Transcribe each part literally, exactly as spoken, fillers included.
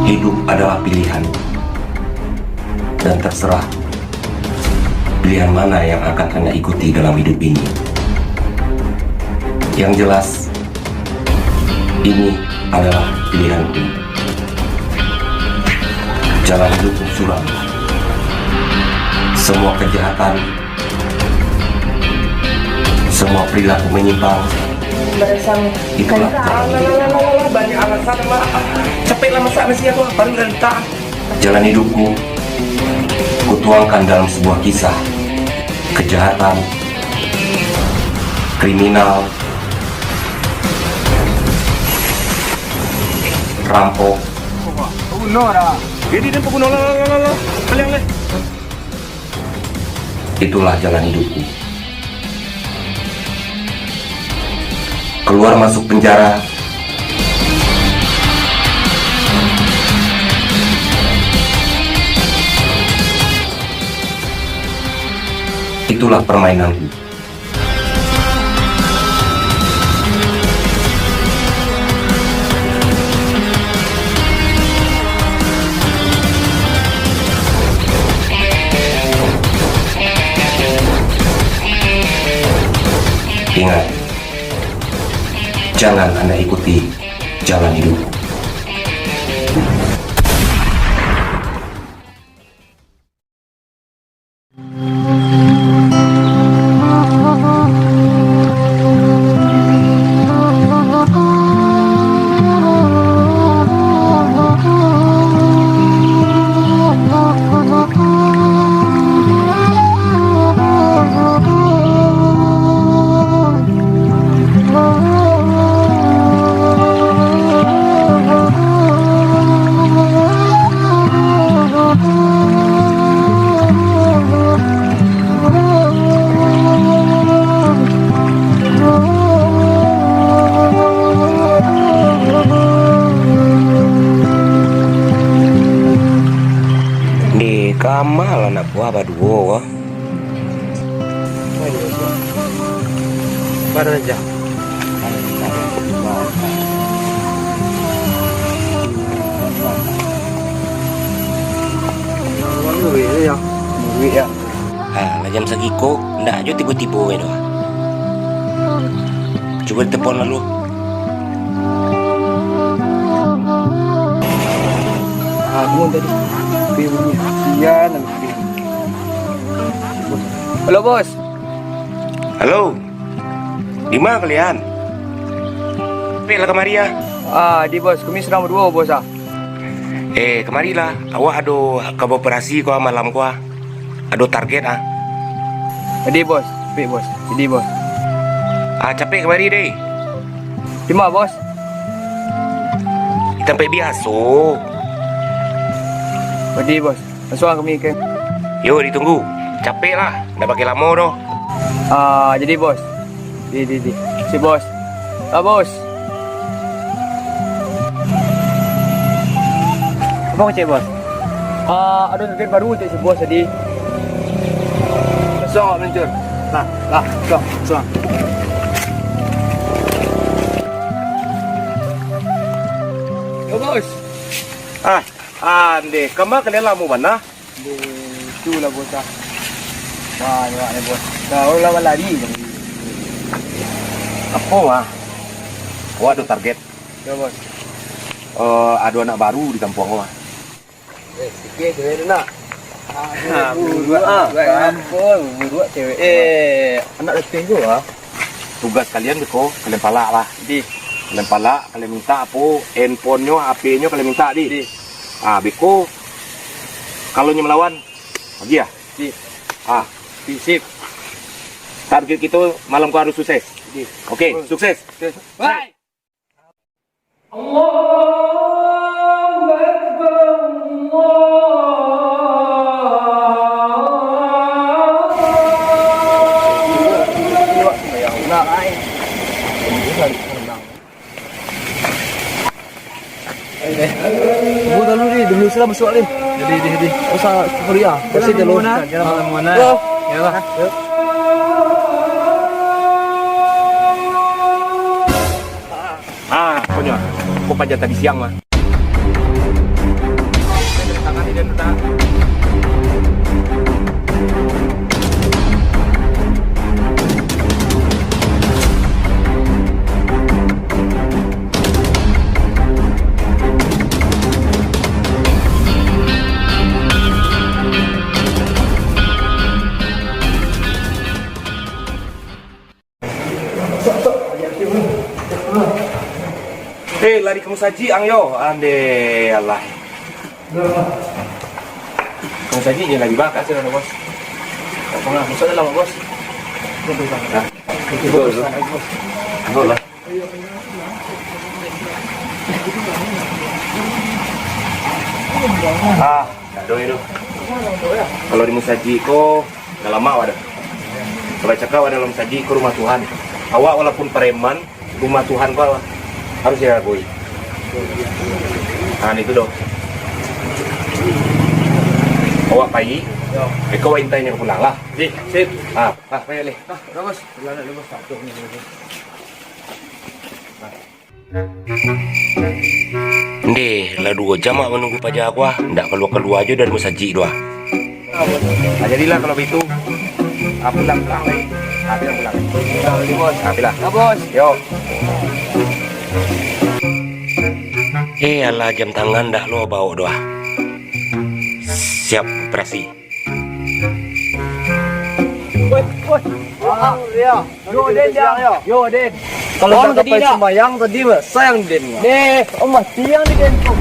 Hidup adalah pilihan, dan terserah pilihan mana yang akan Anda ikuti dalam hidup ini. Yang jelas, ini adalah pilihanku. Jalan hidupku suram. Semua kejahatan, semua perilaku menyimpang, itulah jalan hidupku. Banyak alasan, Mak. Capeklah masak nasi aku, baru dah letak. Jalan hidupku, kutuangkan dalam sebuah kisah kejahatan, kriminal, rampok. Paguno dah. Jadi dia paguno lah, lah, lah, lah. Kalian leh. Itulah jalan hidupku. Keluar masuk penjara. Itulah permainanku. Ingat, jangan Anda ikuti jalan hidup. Di kamar anak buah baduo ko. Baraja. Duit ya. Duit ya. Ah, lah jam sagiko, ndak jo tibo-tibo bae doh. Cubo ditelepon lalu. Ah, kamu tadi. Iya, nanti. Halo, Bos. Halo. Di ma kalian? Capeklah kamari ah. Ah, di Bos, kami sadang baduo, Bos ah. Eh, kamarilah. Awak ado ka baoperasi ko ah, malam ko ah. Ado target ah. Jadi, Bos, capek, Bos. Jadi, Bos. Ah, capek kamari deh. Di ma, Bos? Di tampek biaso. Jadi, Bos. Lansuang kami ka. Yo, ditunggu. Capek lah, ndak pakai lamo doh. Ah, jadi, Bos. Di, di, di. Si Bos. Ah, Bos. Apa kecek, Bos? Ah, ada target baru kecek si Bos tadi. Lansuang awak meluncur. Nah, nah, lansuang, lansuang. Yo, Bos. Ah, ande, kama kalian lamo bana? Di, itulah, Bos, ah. Wah, awak ni, Bos. Dah, awak lah lari. Apo, ah? Awak ado target? Yo, Bos. Eh, ado anak baru di kampuang ko, ah. Eh, sikit je, nak. Ah, buruak, ah. Buruak, apo? Buruak cewek. Eh, anak laki ko, ah. Tugas kalian beko, kalian palak lah. Di. Kalian palak, kalian minta apo, handphonenyo, H P-nyo kalian minta, di. Di. Ah, beko, kalau nyo melawan, agiah. Di. Ah. Di, sip. Target kito malam ko harus sukses. Di. Oke, sukses. Sukses. Bye. Allahu Akbar, Allahu Akbar. Lah masuak ni. Jadi, jadi, jadi. Usah kuliah. Jalan Masih dulu. Mana? Jalan Ah. Mana? Yo. Yalah. Yo. Ah, konyo. Ko paja tadi siang mah. Tangan ni dan tangan. Hei, lari ka musajik ang yo. Ande, alah. Ka musajik je lari, Bang. Kasih lah, Bos. Masuk dalam, Bos. Nah, itu dulu. Masuk lah. Ah, tak ada itu. Kalau di musajik ko, dah lama ada. Kalau cakap ada dalam musajik ko rumah Tuhan. Awak walaupun pareman, rumah Tuhan ko harus diragoi. Nah, itu doh. Awak pai, eko awak intai nyo pulang lah. Sip, sip. Ah, ah, pai leh. Ah, bagus. Pulang dah, bagus. Satu ni, bagus. Ndeh, lah duo jam awak manunggu paja ko ah, ndak kalua-kalua jo dari musajik tu ah. Ah, jadilah kalau baitu. Ah, pulang, pulang lai. Ah, pulang, pulang. Pulang lai, Bos. Ah, pulang. Ya, Bos. Yo. Eh, alah, jam tangan dah lo baok tu ah. Siap operasi. Woi, woi. Wah, yo. Yo, Den, yo. Yo, Den. Kalau Om dah tadi sampai dah. Sembayang tadi, Mak, sayang Den, Mak. Deh, Om mati yang di Den tu.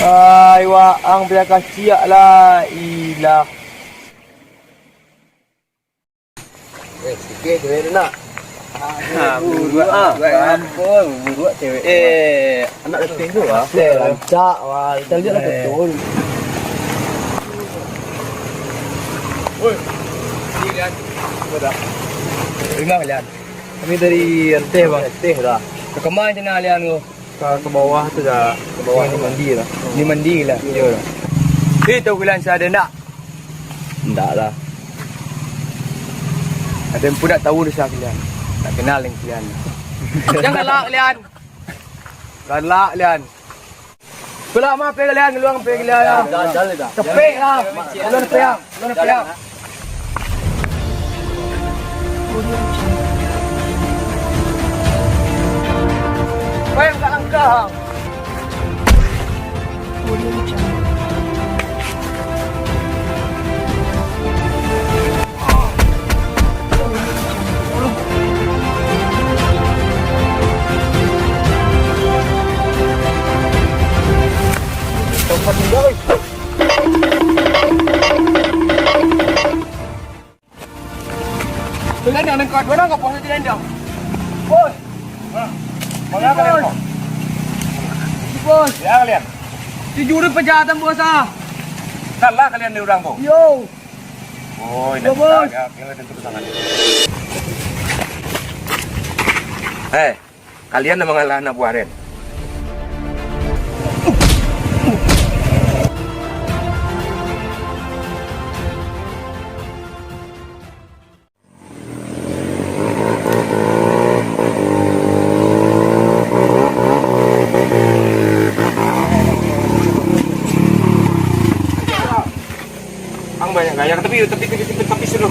Ai, waang biar kaciak lah, ilah. Eh, sikit cewek tu nak. Ha, buruak ah. Buruak ah. Ampun, buruak cewek. Eh, anak letih tu ah. Eh, rancak, wah. Kita lihat lah betul. Oi. Ni, Lian. Apa dah? Dengar, Lian. Kami dari Renteh, Bang. Renteh dah. Ka kama cana Lian ko? Ka, ka bawah tu dah. Ka bawah. Ni mandi lah. Ni mandi lah. Iyo lah. Eh, tahu Lian sia den ndak? Ndak lah. Aden pun ndak tahu doh sia Lian. Ndak kenal dengan Lian. Jan galak, Lian. Galak, Lian. Itulah, mah, pai Lian, luang pai Lian. Dah, dah, dah, dah. Capek lah. Ulun piang, ulun piang. Pai angkat langkah. Kalian yang nengkah dua orang, apa saja yang jam? Bos! Hah? Bos, apa kalian, Bos? Bos! Ya, kalian? Dijuri pajahatan, Bos, ah! Salah kalian di urang tu? Yo! Oh, yo, Bos! Ya, ya, ya, tentu kesalahan. Eh, kalian nan mangalah anak buah den. Ang banyak gaya, tapi, tapi, tapi, tapi, tapi seru.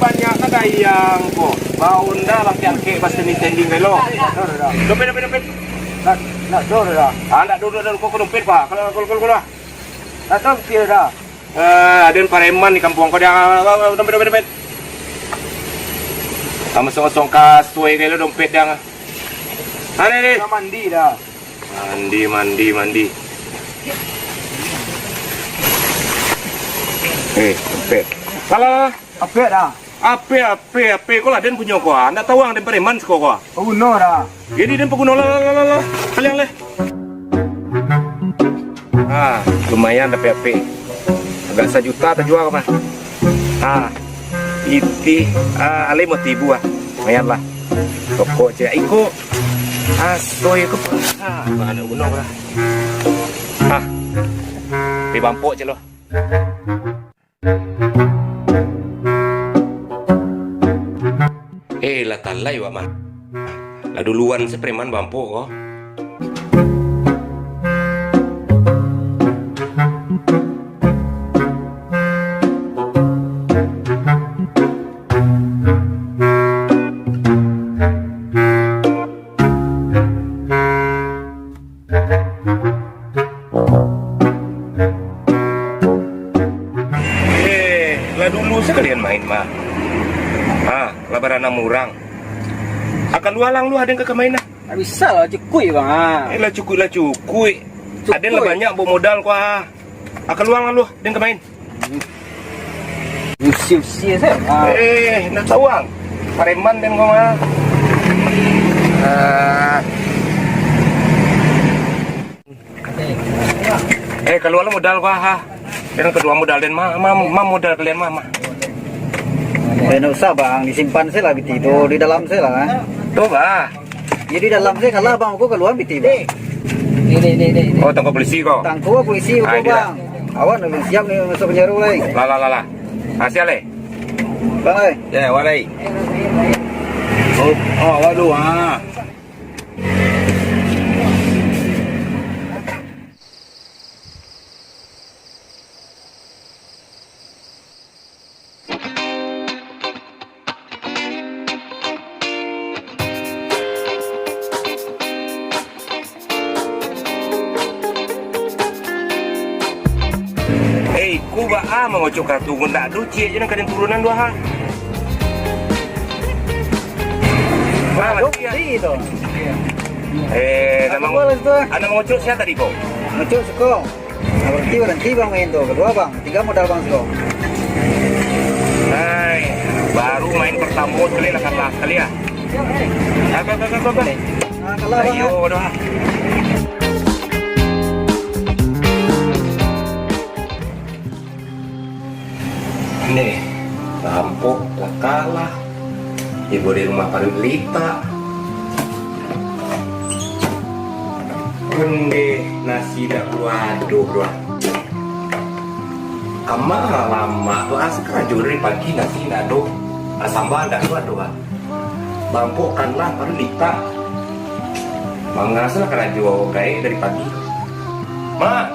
Banyak kan gaya ang ko. Baun dah laki angkek pas tending-tending deh lo. Dompet, dompet, dompet. Nak, nak dor dah. Ah, nak dor dah, kau, kau dompet, Pak. Kalau, kalau, kalau, kalau. Nak tampil dah. Eh, aden pareman di kampuang ko, dah. Dompet, dompet, dompet. Ah, masuk-masuk kasuai kayak lo dompet, dah. Ada ni. Nak mandi dah. Mandi, mandi, mandi. Eh, dompet. Salah. Apa dah? Ape, ape, ape, ko lah den punyo ko, ah. Ndak tawang den pareman siko ko, ah. Paguno dah. Jadi den paguno lah, lah, lah, lah, lah. Kalian leh. Ah, lumayan dapek ape. Agak sajuta tajua ko mah. Ah, pitih, ah, alai mah tibu, ah. Lumayan lah. Rokok ciek iko. Asoy ko. Ah, mana gunong lah. Ah. Di bampok ciek lo. Eh, lah talai wak mah. Lah duluan se preman bampok ko. Eh, lah dulu se kalian main mah. Ah, lah baranam urang. Ah, kalua lah lu, aden ka main lah. Ndak bisa lah, cukuik, Bang, ah. Eh, lah cukuik, lah cukuik. Cukuik. Aden lah banyak bawa modal ko, ah. Ah, kalua lah lu, aden ka main. Usia-usia se. Ah. Eh, ndak tawang. Pareman den ko mah. Ah. Eh, kalua lah modal ko, ha. Den kalua modal den mah, mah, mah modal kalian mah, mah. Eh, ndak usah, Bang, disimpan se lah biti tu, di dalam se lah, eh. Tu, bah. Jadi dalam se kalah, Bang, ko kalua biti, Bang. Ni, ni, ni, ni, ni. Oh, tangkok polisi ko? Tangkok polisi ko, Bang. Awak ndak siap ni masuk penjara lai. Lah, lah, lah, lah. Ah, siap, leh. Bang, eh. Ya, walai. Oh, oh, waduh, ah. Eh, iko baa mangocok karatu ko, ndak ado ciek je nan ka den turunan tu, ha. Wah, mati, ah. Eh, nan mangocok sia tadi ko? Mangocok siko. Nah, baranti, baranti, Bang, main tu. Kalua, Bang. Tigo modal, Bang, siko. Hai, baru main partamo sakali lah kalah sakali, ah. Go, go, go, go, go. Nah, kalah, Bang, ayo, ah. Aduh, ah. Ndeh, rampok lah kalah. Tibo di rumah paruik litak. Ondeh, nasi dak kaduo doh. Kama lamak tu, asa karajo dari pagi nasi dak ado. Samba dak kaduo doh. Bampok kalah paruik litak. Manga se lah karajo gaek dari pagi. Mak!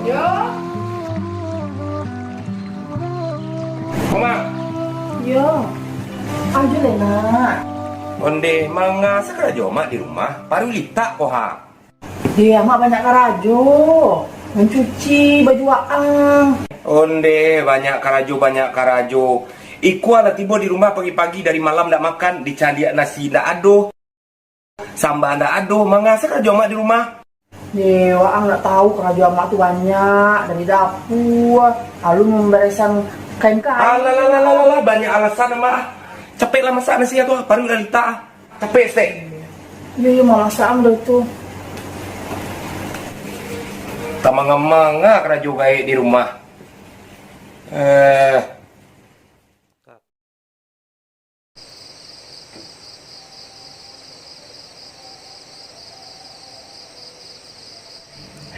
Yo. Ko, Mak! Yo. Ajo lai, Nak. Ondeh, manga se karajo Mak di rumah, paruik litak ko, ha. Deh, Amak banyak karajo. Mancuci baju waang. Ondeh, banyak karajo, banyak karajo. Iko lah tibo di rumah pagi-pagi, dari malam ndak makan, dicaliak nasi ndak ado, samba ndak ado, manga se karajo Amak di rumah. Deh, waang ndak tahu karajo Amak tu banyak, dari dapua, lalu mambaresan kain-kain. Alah, lah, lah, lah, lah, lah, banyak alasan, Amak. Capeklah masak nasi tu, paruik lah litak. Capek, Stek. Iyo, iyo, mamasak am dah tu. Tamanga-manga karajo gaek di rumah. Eh.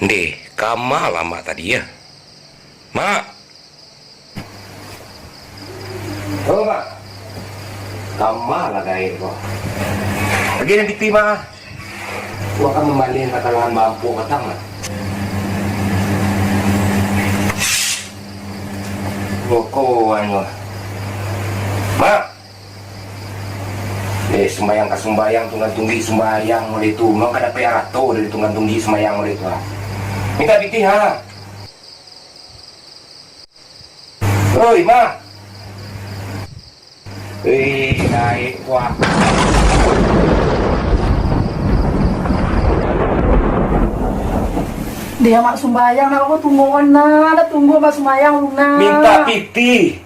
Ndeh, kama lah Mak tadi, ya? Mak! Oh, Mak. Kama lah gaek ko. Pagi nan pitih, Mak. Ko akan mambaleh kakalahan bampok patang, Mak. Pokok anu. Mak. Eh, sumbayang ka sumbayang, tunggang tunggik sumbayang model tu. Memang ka dapek arato dari tunggang tunggik sumbayang model tu, ha. Mintak pitih, ha. Oi, Mak. Eh, gaek, wah. Deh, Mak sumbayang, nak apo tunggu ko, nak? Nak tunggu Mak sumbayang, Luna. Mintak pitih.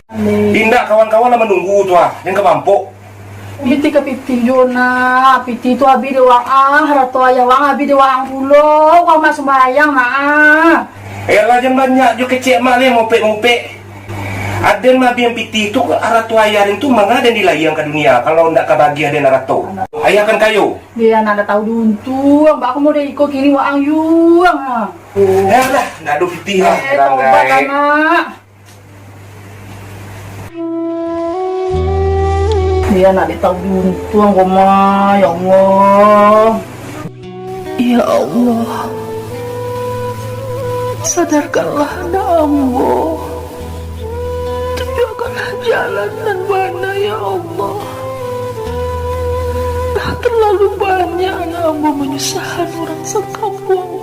Indak, kawan-kawan lah manunggu tu ah, den ka mampok. Pitih ka pitih jo, nak. Pitih tu abih dek waang, harato ayah waang abih dek waang pulo. Waang mak sumbayang, nak. Elah, jan banyak jo kecek mak leh, mopek-mopek. Aden mah abihan pitih tu, harato ayah den tu manga den dilaiang ka dunia, kalau ndak ka bagi aden harato. Ayah kan kayo. Dek anak ndak tahu diuntuang, bak aku model iko kini waang yuang, ah. Elah, ndak ado pitih lah. Eh, taubat, anak. Dia nak ditahu diuntuang ko mah, ya Allah. Ya Allah, sadarkanlah anak ambo. Tunjukkanlah jalan nan bana, ya Allah. Lah terlalu banyak anak ambo manyusahkan urang sakampuang.